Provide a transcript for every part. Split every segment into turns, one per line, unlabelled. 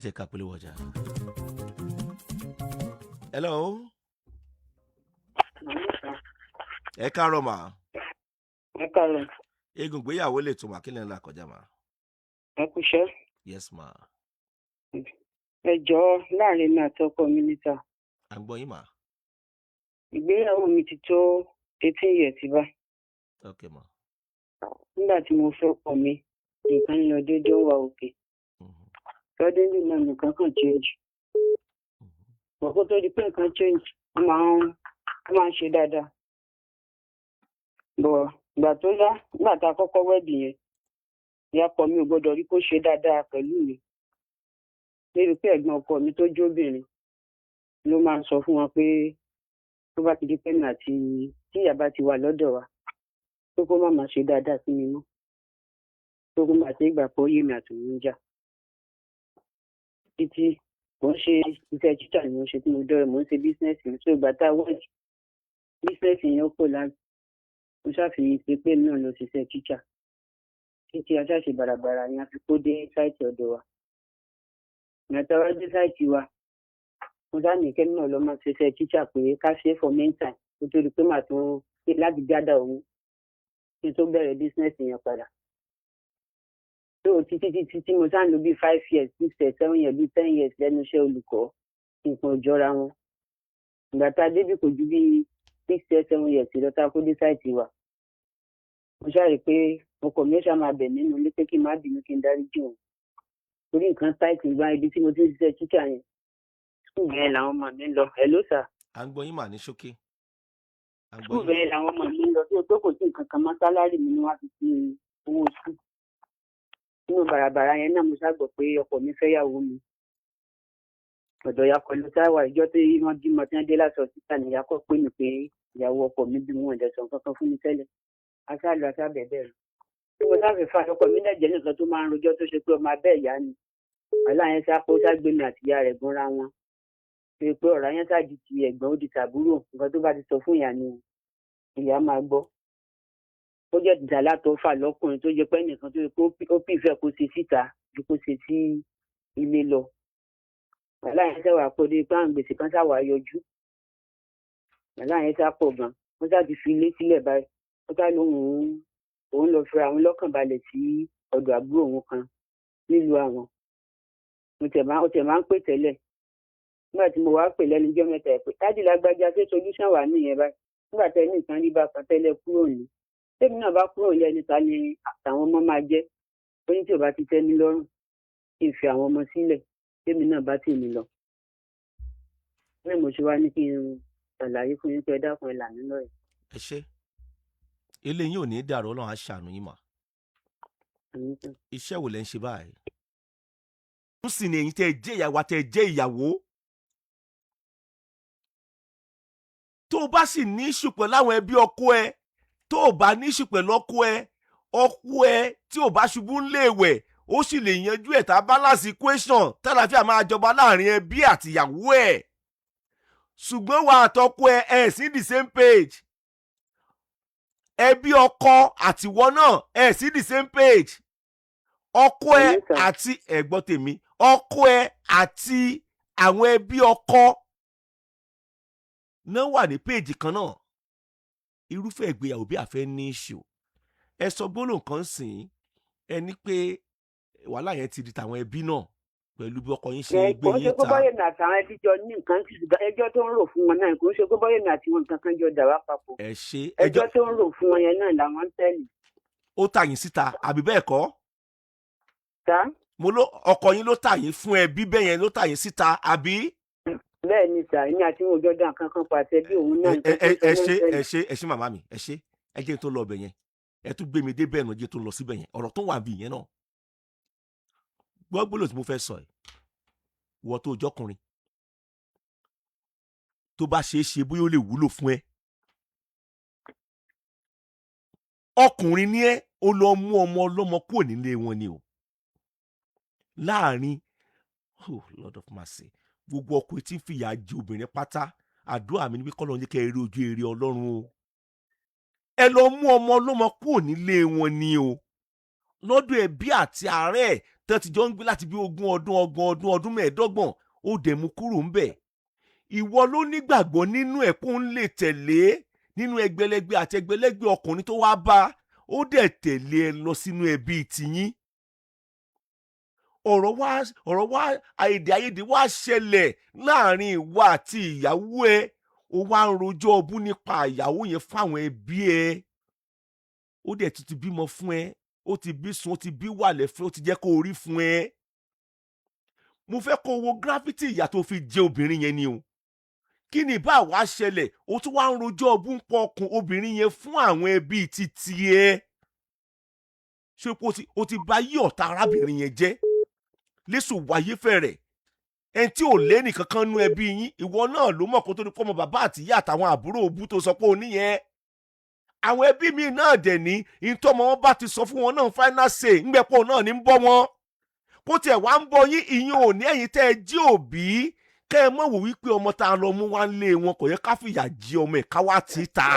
Jẹ́ ká polówó ọjà. Hello. Ẹ káàárọ̀ mà.
Ẹ káàárọ̀.
Eégún ìgbéyàwó lè tún mà, kí lè ń là kọjá mà?
Ẹ kúṣẹ́.
Yes ma.
Ẹ jọ̀ọ́, láàrin mi àti ọkọ mi níta.
À ń gbọ́ yín mà.
Ìgbéyàwó mi ti tó 18 years bá.
Ok ma.
Nígbà tí mo fẹ́ ọkọ mi, nǹkan ń lọ déédéé, ó wà òkè. Suddenly náà nǹkan kan change. Kó tó di pé nǹkan change, wọ́n máa ń ṣe dáadáa. But ìgbà tó yá, nígbà tá a kọ́kọ́ wed yẹn, ìyá ọkọ mi ò gbọ́dọ̀ rí kó ṣe dáadáa pẹ̀lú mi. Débi pé ẹ̀gbọ́n ọkọ mi tó jóbìnrin ló máa ń sọ fún wọn pé tó bá ti di pé mi àti tí ìyá bá ti wà lọ́dọ̀ wa, pé kó má máa ṣe dáadáa sí mi mọ́, tó kó máa ṣe ìgbà pé ó yé mi àtòun ń jà. Títí mò ń ṣe iṣẹ́ títà ni mo ń ṣe tí mo dọ́rẹ̀, mò ń ṣe business mi. So ìgbà tá a wed, business yẹn ó pò láti mo ṣàfihàn pé èmi náà lọ ṣiṣẹ́ tíṣà títí aṣáṣe bàràbàrà ni a fi kó dé site ọ̀dọ̀ wa. Ìgbà tá a wá dé site wa, mo sá ní kẹ́mi náà lọ máa ṣiṣẹ́ tíṣà pé ká ṣe é for meantime kó tó di pé màá tún láti gádà owó kí n tó bẹ̀rẹ̀ business yẹn padà. So títí títí tí mo sá ń lò bíi 5 years, 6 years, 7 years, bíi 10 years lẹ́nu iṣẹ́ olùkọ́, nǹkan ò jọra wọn. Ìgbà tá a débì, kò ju bíi 6 years, 7 years lọ tá a kó dé site wa, mo ṣáà rí i pé ọkọ mi ó ṣáà máa bẹ̀ nínú ilé pé kí n má bínú, kí n dáríjì òun, torí nǹkan tight gba ibi tí mo ti ń ṣiṣẹ́ tíṣà yẹn. School yẹn làwọn ọmọ mi ń lọ. Hello sir.
À ń gbọ́ yín mà, ní ṣókí. À ń gbọ́
School
yín.
Bẹ́ẹ̀ làwọn ọmọ mi ń lọ, tí o pé kò sí nǹkan kan mọ́, salary mi ni wọ́n fi sí owó school. Nínú bàràbàrà yẹn náà, mo ṣàgbọ́ pé ọkọ mi fẹ́yàwó mi. Ọ̀dọ̀ ìyá pẹ̀lú táwà, ìjọ tí wọ́n bímọ tí wọ́n dé láti ọ̀sítà ní ìyá kọ́ pé mi pé ìyàwó ọkọ mi bí wọn ẹ̀dẹ̀ sọ nǹkan kan fún mi tẹ́lẹ̀. Aṣáàlú aṣáàbẹ̀ bẹ́ẹ̀ lọ. Tí mo sáfẹ́ fa ọkọ mi náà jẹ́ nìkan tó máa ń rojọ́, tó ṣe pé ọmọ abẹ́ ìyá ni. Wàhálà yẹn sá kó ságbé mi àti ìyá rẹ̀ gúnra wọn, ṣe pé ọ̀rọ̀ yẹn sá di ti ẹ̀gbọ́n, ó di tàbúrò. Nǹkan tó bá ti sọ fún ìyá ni ìyá máa gbọ́. Ó jẹ́ ìjà látọ̀ fà lọ́kùnrin tó jẹ́ pé ẹnìkan tó yẹ kó ó pìfẹ́ kó ṣe síta ju kó ṣe sí ilé lọ. Wàhálà yẹn sáwà pọ̀ dé pé àwọn gbèsè kan sáwà yọjú. Wàhálà yẹn sá pọ̀ gan. Wọ́n sá ti fi ilé sílẹ̀ báyìí. Wọ́n sá lóun òun lọ fira àwọn lọ́kàn balẹ̀ sí ọ̀dọ̀ àbúrò òun kan nílùú àwọn. Mo tẹ̀ máa ó tẹ̀ máa ń pè tẹ́lẹ̀. Nígbà tí mo wá pè lẹ́nu ijọ́ mẹ́ta ẹ̀ pé, "Daddy lágbájá, ṣé solution wà nìyẹn báyìí? Nígbà tẹ́ ní nǹkan rí bákan tẹ́lẹ̀ kúrò ní, tẹ́mi náà bá kúrò ní, ẹni ta ni àtàwọn ọmọ máa jẹ́?" Ó ní tí ò bá ti tẹ́ mi lọ́rùn, kí n fi àwọn ọmọ sílẹ̀, tẹ́mi náà bá tèmi lọ. Bẹ́ẹ̀ mo ṣe wá ní kí n ṣàlàyé fún yín pé ẹ dákun, ẹ là mí lọ́yẹ̀.
Ẹ ṣé, ilé yín ò ní dàrú, Ọlọ́run á ṣàánú yín mà.
Àmín sir.
Iṣẹ́ wo lẹ ń ṣe báyìí? Tún sì ni ẹ̀yin tẹ́ ẹ jẹ́ ìyàwó àtẹ́ ẹ jẹ́ ìyàwó. Tó o bá sì ní issue pẹ̀lú àwọn ẹbí ọkọ ẹ, tó o bá ní issue pẹ̀lú ọkọ ẹ, ọkọ ẹ tí ò bá ṣubú ńlé ìwẹ̀, ó sì lè yanjú ẹ̀ tá a balance equation, tálàfíà máa jọba láàrin ẹbí àtìyàwó ẹ̀. Ṣùgbọ́n wà àtọkọ ẹ ẹ̀ sí the same page, ẹbí ọkọ àtiwọ́ náà ẹ̀ sí the same page, ọkọ ẹ
Ẹ̀yin sir.
àti ẹ̀gbọ́n tèmi, ọkọ ẹ àti àwọn ẹbí ọkọ náà wà ní page kan náà, irúfẹ́ ìgbéyàwó bí àfẹ́ ní issue. Ẹ sọ gbólóhùn kan sìn, ẹ ní pé wàhálà yẹn ti di tàwọn ẹbí náà pẹ̀lú bí ọkọ yín ṣe
Ẹ
gbé
kò ń ṣe
yín
pé
ta.
bọ́yẹ̀ mi àtàwọn ẹbí jọ ní nǹkan tí ẹjọ́ tó ń rò fún wọn náà, kò ń ṣe pé bọ́yẹ̀ mi àti wọn nǹkan kan jọ dà wá papọ̀.
Ẹ ṣe.
Ẹjọ́
ẹjọ́
tó ń rò fún wọn yẹn náà làwọn ń tẹ̀lé.
Ó tà yín síta, àbí bẹ́ẹ̀ kọ́?
Tá.
Mo ló ọkọ yín ló tà yín fún ẹbí bẹ́ẹ̀ yẹn, ló tà yín síta, àbí?
Bẹ́ẹ̀ ni sà, èmi àti wọn ò jọ dá nǹkan kan pàṣẹ bí òun náà.
Ẹ ẹ ẹ
nǹkan tó
ṣe
sọ ló ń
ẹ
tẹ̀lé.
ṣe, ẹ ṣe màmá mi, ẹ ṣe. Ẹ jẹ́ n tó lọ ọbẹ̀ yẹn, ẹ tún gbé mi dé bẹ́ẹ̀ náà, jẹ́ tó lọ síbẹ̀ yẹn, ọ̀rọ̀ tó wà bí yẹn náà. Gbọ́ gbólóhùn tí mo fẹ́ sọ ẹ̀, wọ́ tó jọkùnrin, tó bá ṣeé ṣe, bóyá ó lè wúlò fún ẹ. Ọkùnrin ni ẹ, ó lọ mú ọmọ ọlọ́mọ kúrò nílé wọn ni o láàrin. Oh Lord of mercy! Gbogbo ọkùnrin tí ń fìyà jẹ obìnrin pátá, àdúrà mi ni pé kọ́lọ́run jẹ́ kẹ́ ẹ rí ojú èrè Ọlọ́run o. Ẹ lọ mú ọmọ ọlọ́mọ kúrò nílé wọn ni o. Lọ́dọ̀ ẹbí àti ààrẹ ẹ̀ tán ti jọ ń gbé láti bí 20 ọdún, 30 ọdún, ọdún 25, ó dẹ̀ mú kúrò ńbẹ̀. Ìwọ ló nígbàgbọ́ nínú ẹ̀ kó ń lè tẹ̀lé nínú ẹgbẹ̀lẹ́gbẹ̀ àti ẹgbẹ̀lẹ́gbẹ̀ ọkùnrin tó wá bá, ó dẹ̀ tẹ̀lé ẹ lọ sínú ẹbí tiyín. Ọ̀rọ̀ wá èdè àìyedè wá ṣẹlẹ̀ láàrin ìwọ àti ìyàwó ẹ. Ó wá ń rojọ́ ọbú nípa ìyàwó yẹn fáwọn ẹbí ẹ. Ó dẹ̀ tún ti bímọ fún ẹ, ó ti bí sun, ó ti bí wàlẹ̀ fún ẹ, ó ti jẹ́ kó o rí fún ẹ. Mo fẹ́ kó o wo gravity ìyà tó fi jẹ obìnrin yẹn ni o. Kí ni ìbá wa ṣẹlẹ̀? Ó tún wá ń rojọ́ ọbú ń pọ̀ ọkùn obìnrin yẹn fún àwọn ẹbí títí ẹ. Ṣé o ti bà yí ọ̀tá arábìnrin yẹn jẹ́ lẹ́sùn wáyé fẹ̀rẹ̀? Ẹni tí ò lẹ́nì kankan nú ẹbí yín, ìwọ náà ló mọ̀ kó tó ní pọ́nmọ bàbá àti ìyá àtàwọn àbúrò òbú tó sọ pé o níyẹn. Àwọn ẹbí mi náà dẹ̀ ní ìtọ́mọ wọn bá ti sọ fún wọn náà, final say ńgbẹ́pọ̀ náà ní ń bọ́ wọn. Kó tiẹ̀ wá ń bọ yín, ìyẹn ò ní ẹ̀yin tẹ́ ẹ jí òbí kẹ́ ẹ mọ̀ wò wípé ọmọ tá a lọ mú wá ń lé wọn, kò yẹ ká fìyà jí ọmọ ẹ̀ ká wá tì í ta,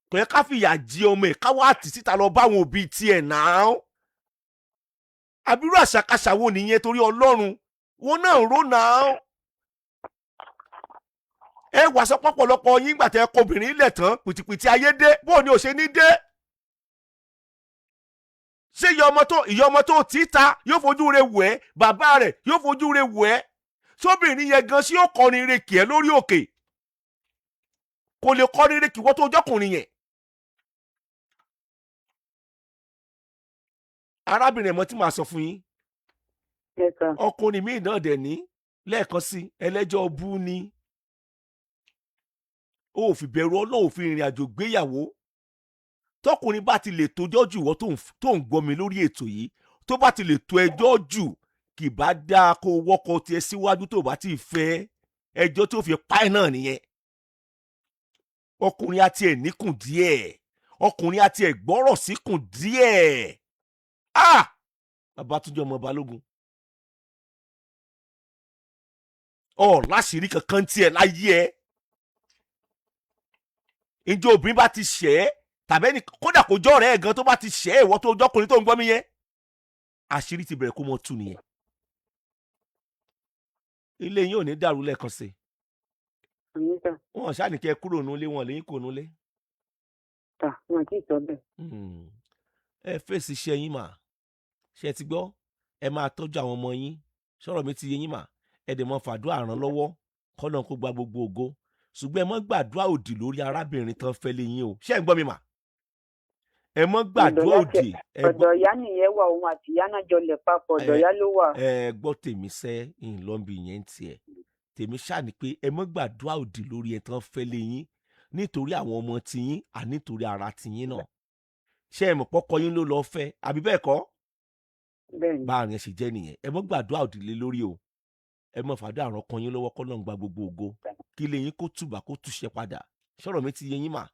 kò yẹ ká fìyà jí ọmọ ẹ̀ ká wá tì síta lọ báwọn òbí tiẹ̀ náà. Àbírú àṣàkáṣà wo nìyẹn? Torí Ọlọ́run, wọn náà ró náà. Ẹ wàá sọ pọ̀pọ̀lọpọ̀ yín gbà tẹ́ kọ obìnrin ilẹ̀ tán, pìtìpìtì ayé dé. Bó ni ò ṣe ní dé? Ṣé ìyá ọmọ tó tí ta yóò fojú rẹ̀ wẹ̀ ẹ́? Bàbá rẹ̀ yóò fojú rẹ̀ wẹ̀ ẹ́? Sóbìnrin yẹn gan sí yóò kọrin re kì ẹ́ lórí òkè? Kò lè kọrin re kì wọ́n tó jọkùnrin yẹn. Arábìnrin, ẹ̀mọ́ tí màá sọ fún yín.
Yes, sir.
Ọkùnrin míì náà dẹ̀ ní lẹ́ẹ̀kan sí, ẹlẹ́jọ́ bú ni. Ó ò fi bẹ̀rù Ọlọ́run fi ìrìn àjò gbéyàwó. Tọkùnrin bá ti lè tójọ́ jù, wọ́n tó ń gbọ́ mi lórí ètò yìí, tó bá ti lè tó ẹjọ́ jù, kì bá dáa kó wọ́kọ̀ tiẹ̀ síwájú. Tó bá ti fẹ́ ẹjọ́ tó fi pa ẹ̀ náà nìyẹn. Ọkùnrin àti ẹ̀ níkùn díẹ̀, ọkùnrin àti ẹ̀ gbọ́rọ̀ síkùn díẹ̀. Ah, Babátúndé ọmọ Balógun, ọ láṣìírí kankan tiẹ̀ láyé ẹ. Ǹjẹ́ obìnrin bá ti ṣẹ̀ ẹ́ tàbí ẹni, kódà kó jọ́ ọ̀rẹ́ ẹ̀ gan, tó bá ti ṣẹ̀ ẹ́, ìwọ tó jọ́kùnrin tó ń gbọ́ mi yẹn, àṣírí ti bẹ̀rẹ̀ kó mọ tú nìyẹn. Ilé yín ò ní dàrú lẹ́ẹ̀kan sí i.
Àmín sà.
Wọn ṣáà ní kẹ́ ẹ kúrò nulẹ̀, wọn lẹ́yìn kò nulẹ̀.
Tà wọn kì í sọ bẹ́ẹ̀.
Ẹ fèsì iṣẹ́ yín mà. Ṣe ti gbọ́? Ẹ máa tọ́jú àwọn ọmọ yín. Sọ̀rọ̀ mi ti yé yín mà. Ẹ dẹ̀ mọ́ fàdúrà ràn lọ́wọ́ kọ́nà kó gba gbogbo ògo, ṣùgbọ́n ẹ mọ́ gbàdúrà òdì lórí arábìnrin tán fẹ́ lé yín o. Ṣé ẹ ń gbọ́ mi mà? Ẹ mọ́ gbàdúrà òdì.
Ọ̀dọ̀ ìyá nìyẹn wà, òun àti ìyá náà jọ lẹ̀ papọ̀, ọ̀dọ̀ ìyá ló wà.
Ẹ gbọ́ tèmi sẹ́, ìlọ́nbi yẹn ń tiẹ̀. Tèmi ṣáà ni pé ẹ mọ́ gbàdúrà òdì lórí ẹ tán fẹ́ lé yín, nítorí àwọn ọmọ tiyín à nítorí ara tiyín náà. Ṣé ẹ mọ̀ pọ́kọ yín ló lọ́ọ́ fẹ́, àbí bẹ́ẹ̀ kọ́?
Bẹ́ẹ̀ni.
Bá àrùn ẹ ṣe jẹ́ nìyẹn. Ẹ mọ́ gbàdúrà òdì lé lórí o. Ẹ mọ́ fàdúrà ràn ọkàn yín lọ́wọ́ kọ́ náà gba gbogbo ògo, kí ilé yín kó tùbà kó túṣẹ padà. Sọ̀rọ̀ mi ti yé yín mà?